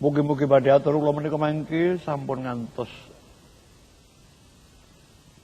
Mugi-mugi badhe atur kula menika mangke sampun ngantos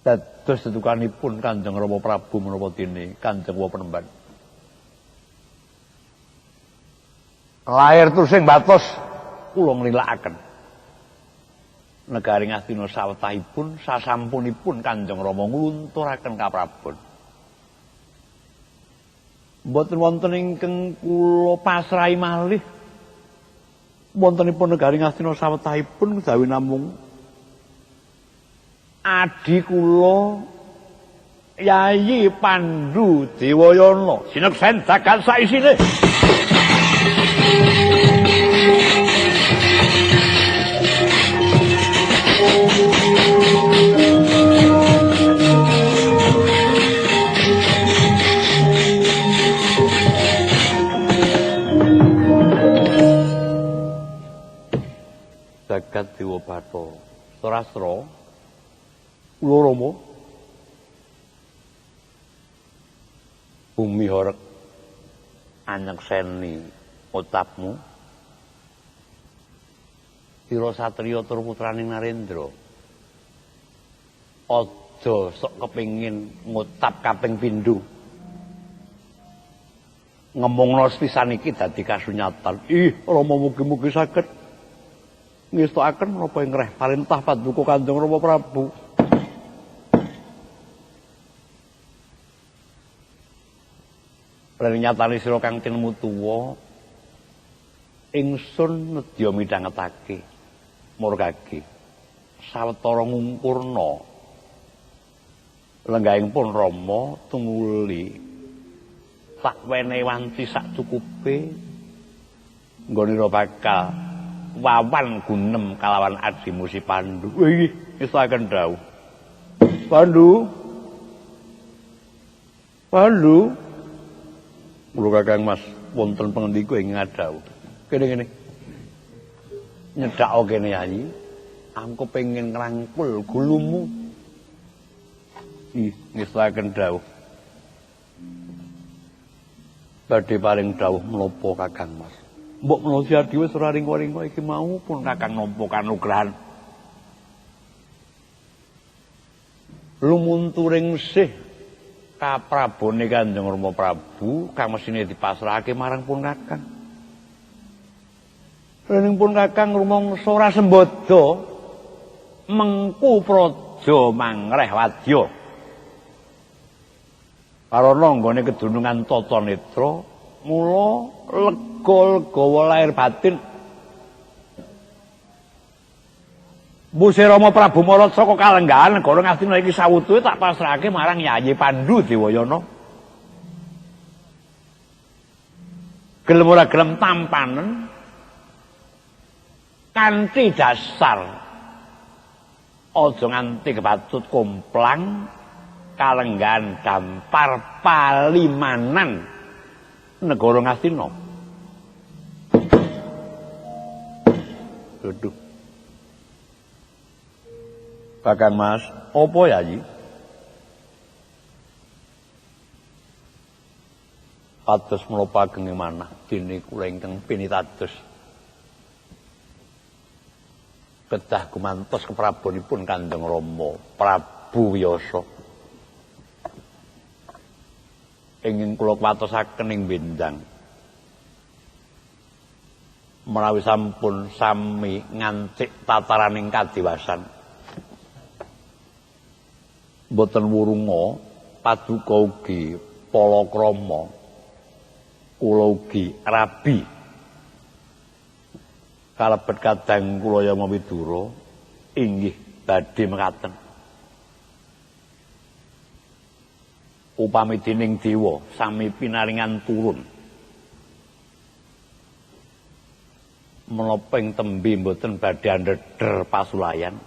dados tetukanipun Kanjeng Rama Prabu menapa dene Kanjeng Wa Penemban. Lair terus sing batos kula nglilakaken. Negari Ngastina sawetahipun sasampunipun Kanjeng Rama nglunturaken kaprabon. Mboten wonten ingkang kula pasrahi malih. Wontenipun negari Ngastina sawetahipun kejawi namung adi kula Yayi Pandu Dewayana sineksen jagat saisine. Jagat Dewa Batara Surastra kula Rama bumi horeg anyekseni ucapmu sira satriya tur putraning Narendra aja sok kepengin ngucap kaping pindho ngemungno sepisan iki dadi kasunyatan. Ih Rama mugi-mugi saged ngestokaken menapa ing ngreh parentah paduka Kanjeng Rama Prabu. Lan nyatane sira kang tinemu tuwa ingsun nedya midhangetake murgage sawetara ngungkurna lenggahing pun Rama tumuli tak wenehi wanci sak cukupe nggonira bakal wawan gunem kalawan adimu si Pandu. Wih, ngestokaken dawuh. Pandu. Pandu. Kula Kakang Mas wonten pangendika ing ngadhawuh. Kene-kene. Nyedhak kene Yayi. Aku kepengin ngrangkul gulumu. Ih, ngestokaken dawuh. Badhe paring dawuh menapa Kakang Mas? Mbok menawa si adi wis ora ringko-ringko iki mau pun Kakang nampa kanugrahan. Lumunturing sih kaprabone Kanjeng Rama Prabu kang mesine dipasrahake marang pun Kakang. Rening pun Kakang rumangsa ora sembada mengku praja mangreh wadya. Karana nggone kedunungan tata netra mula lega-legawa lahir batin. Mbuse Rama Prabu Marat saka kalenggahan negara Ngastina iki sawutuhe tak pasrahake marang Yayi Pandu Dewayana. Gelem ora gelem tampanen kanthi dasar aja nganti kebacut komplang kalenggahan dampar palimanan negara Ngastina. Duduh. Kakang Mas, apa Yayi? Kados menapa agenge manah dene kula ingkang pinitados. Kedah gumantos keprabonipun Kanjeng Rama Prabu Wiyasa. Ingin kula kuwatosaken ing bendang. Menawi sampun sami ngancik tataraning kadiwasan. Mboten wurunga paduka ugi palakrama kula ugi rabi kalebet kadang kula Yama Widura inggih badhe mekaten. Upami dening dewa sami pinaringan turun menapa ing tembe mboten badhe andhedher pasulayan.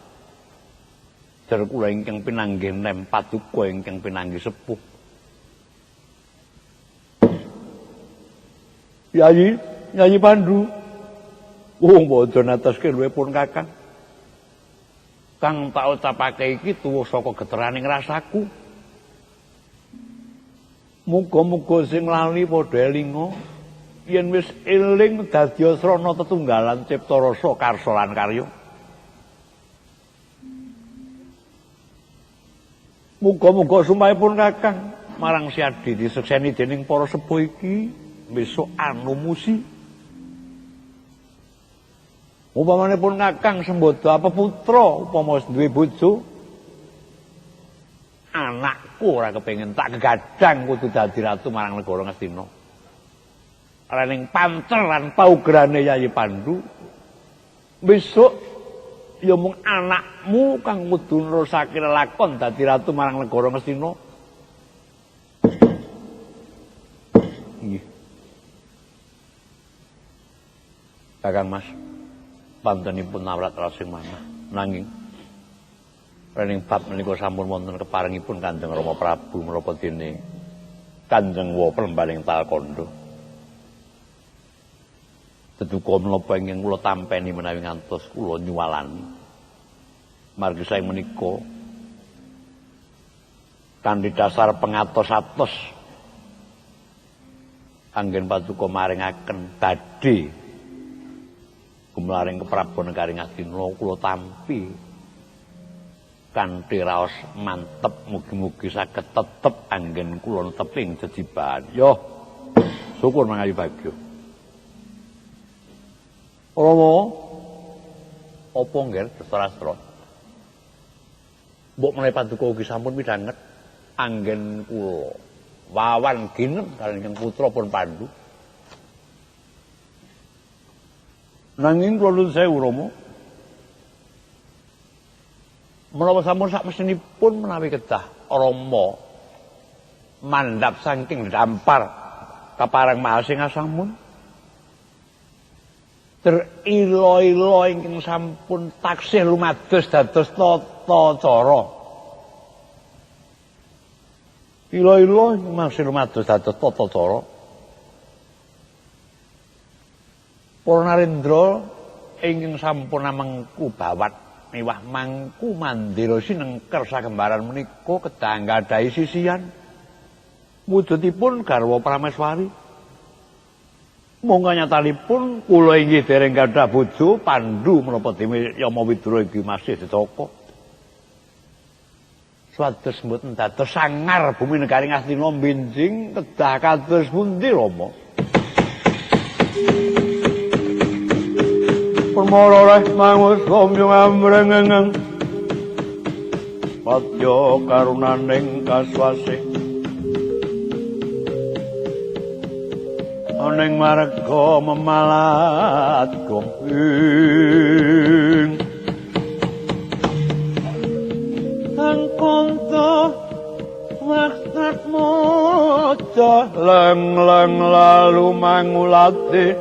Jer kula ingkang pinanggih nem paduka ingkang pinanggih sepuh. Yayi, Yayi Pandu. Oh, mboten natoske luwe pun Kakang. Kang tak ucapake iki tuwa saka geteraning rasaku. Muga-muga sing lali padha elinga. Yen wis eling dadi srana tetunggalan cipta rasa karsa lan karya. Muga-muga sumpahipun Kakang marang Siadi disekseni dening para sepuh iki besok anumusi. Umpamanipun Kakang sembodo apa putra upama wis duwe bojo, anakku ora kepengin tak gegadang kudu dadi ratu marang negara Ngastina. Rening pancer lan paugerane Yayi Pandu, besok ya mung anakmu kang kudu nerusake lelakon dadi ratu marang negara Ngastina. Nggih. Kakang Mas, pantenipun nawrat rasing manah. Nanging rening bab menika sampun wonten keparengipun Kanjeng Rama Prabu menapa dene Kanjeng Wa Plembaling Talkandha. Teduka menapa ingkang kula tampeni menawi ngantos kula nyuwalani. Margi saking menika kanthi dasar pengatos-atos anggen paduka maringaken badhe gumlaring keprabon negari Ngastina kula tampi kanthi raos mantep, mugi-mugi saged tetep anggen kula neteping jejibahan. Yo, syukur mangayu bagyo. Rama, apa nggih Drustarastra? Mbok menawi paduka ugi sampun midhanget anggen kula wawan ginem kaliyan ingkang putra pun Pandu. Nanging kula nuwun sewu Rama, menapa sampun sakmesinipun menawi kedah Rama mandhap saking dampar kapareng Mahasingasamun terilo-ilo ingkang sampun taksih lumados dados tata cara. Ilo-ilo ingkang masih lumados dados tata cara. Para narendra ingkang sampun amengku bawat miwah mangku mandira sinengker sagembaran menika kedah nggadahi sisian wujudipun garwa prameswari. Monggo nyatanipun kula inggih dereng gadah bojo, Pandu menapa dene Yama Widura iki masih dicaka. Swados mboten dados sangar bumi negari Ngastina benjing kedah kados pundi Rama? Permara reh mangus somyung amrengeng padya karunaning kaswasih aning marga memalat gong angkonto maksat mojo leng-leng lalu mangulati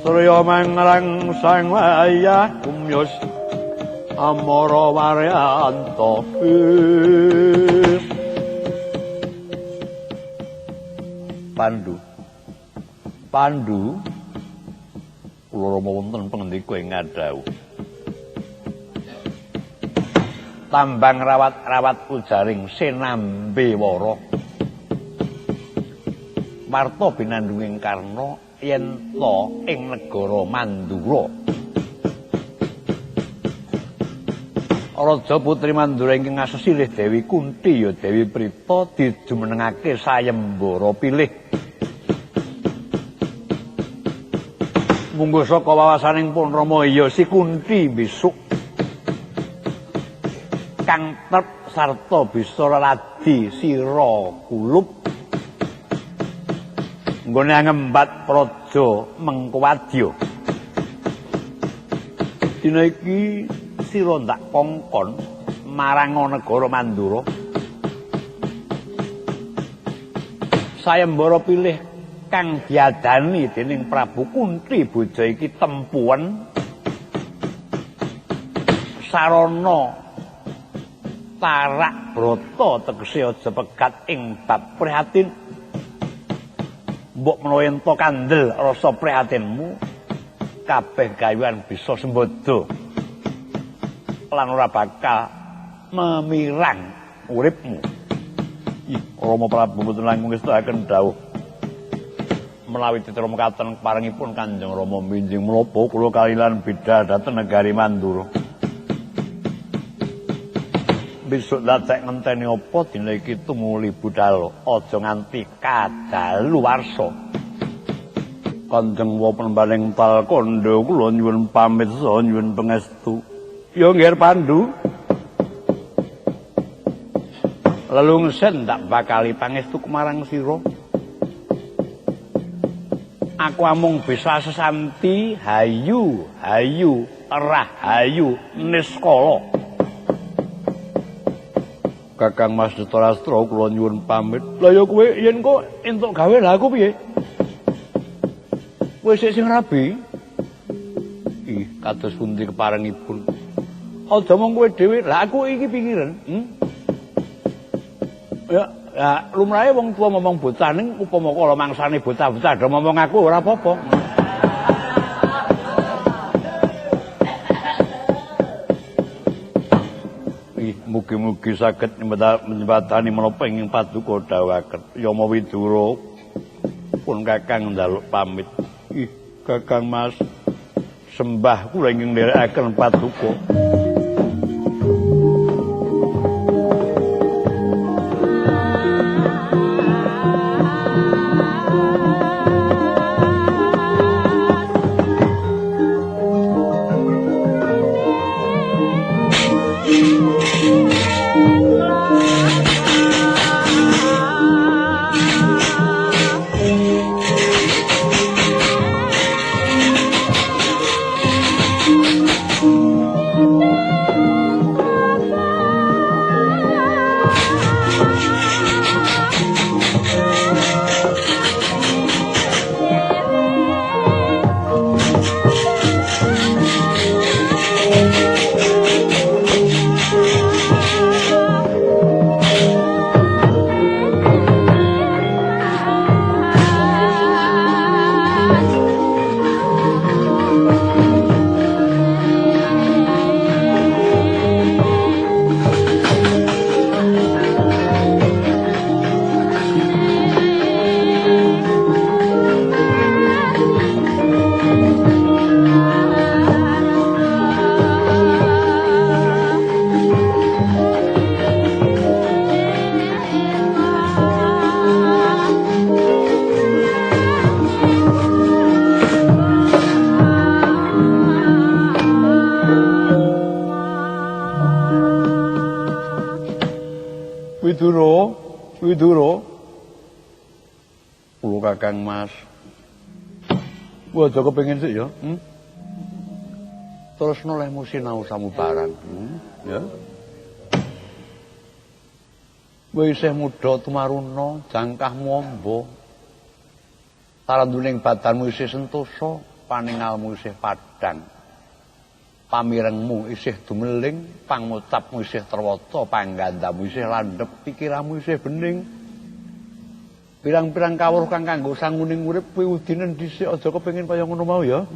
Surya mangrang sang wayah kumyus amara waryanta. Pandu, Pandu, kula rama wonten pangendika ing ngadhawuh. Tambang rawat-rawat ujaring sinambe wara. Warta binandunging Karna yen ta ing negara Mandura. Raja Putri Mandura ingkang ngasesilih Dewi Kunti ya Dewi Prita dijumenengake sayembara pilih. Munggo saka wawasaning pun Rama ya si Kunti besok kang trep sarta bisa leladi sira kulup nggone ngembat praja Mengkuwadya. Dina iki sira ndak kongkon marang negara Mandura. Sayembara pilih kang diadani dening Prabu Kunti bojo iki tempuan sarana tarak brata tegese aja pegat ing bab prihatin. Mbok menawa ento kandel rasa prihatinmu kabeh gayuhan bisa sembodo lan ora bakal memirang uripmu. Ih, Rama Prabu mboten langkung ngestakaken dawuh. Menawi citra mekaten parengipun Kanjeng Rama minjing menapa kula kalilan bidal dhateng negari Mandura. Besok datek ngenteni apa dina iki tumuli budal, aja nganti kadaluwarsa. Kanjeng Wapenembaning tal kandha kula nyuwun pamit saha nyuwun pangestu. Ya nggih Pandu. Lelungsen tak bakali pangestu marang sira. Aku amung bisa sesanti hayu hayu rahayu niskala. Kakang Mas Dhritarastra kula nyuwun pamit. Lah ya kowe yen kok entuk gawe lha aku piye? Kowe sik sing rabi? Ih, kados pundi keparengipun? Aja mung kowe dhewe, lah aku iki pikiran. Ya, ya lumrahe wong tuwa ngomong bocah ning upama kala mangsane bocah-bocah do ngomong aku ora apa-apa. Ih, mugi-mugi saged nyembatani menapa ing paduka dawuhaken. Yama Widura pun Kakang njaluk pamit. Ih, Kakang Mas, sembah kula ingkang nderekaken paduka. Widura, Widura. Kula Kakang Mas. Kowe aja kepengin sik ya, Terus nolehmu sinau samubarang, ya. Kowe isih muda tumaruna, jangkahmu amba. Taranduning badanmu isih sentosa, paningalmu isih padhang. Pamirengmu isih dumeling, pangucapmu isih terwaca, panggandamu isih landhep, pikiranmu isih bening. Pirang-pirang kawruh kang kanggo sanguning urip kuwi udinen dhisik, aja kepengin kaya ngono mau ya.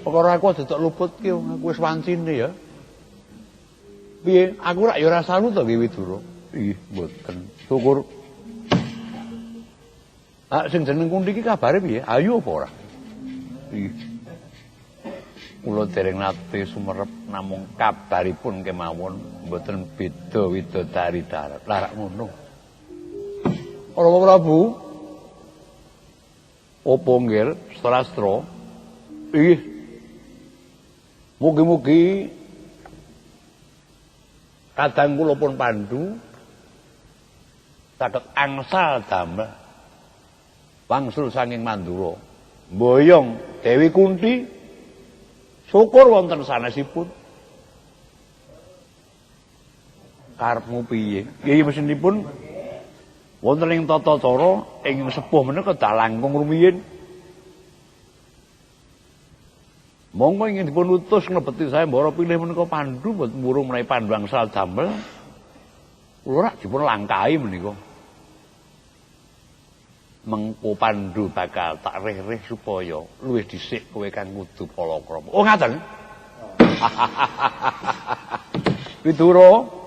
Perkara aku aja tok luputke, aku wis wancine ya. Piye? Aku rak ya ora salu to nggih Widura. Ih, mboten. Syukur. Ah, sing jeneng Kunthi iki kabare piye? Ayu apa ora? Ih. Kula dereng nate sumerep namung kabaripun kemawon mboten beda widodari darat. Lah rak ngono. Rama Prabu. Opo nggih Srastra? Ih. Mugi-mugi kadang kula pun Pandu saged angsal damel wangsul saking Mandura. Mboyong Dewi Kunthi syukur wonten sanesipun. Karepmu piye? Nggih mesinipun wonten ing tata cara ing sepuh menika kedah langkung rumiyin. Monggo ingin dipun utus nglebeti sayembara pilih menika Pandu mboten murung menawi Pandu angsal damel. Kula rak dipun langkahi menika. Mengko Pandu bakal tak rih-rih supaya luwih dhisik kowe kang kudu palakrama. Oh ngaten. Widura.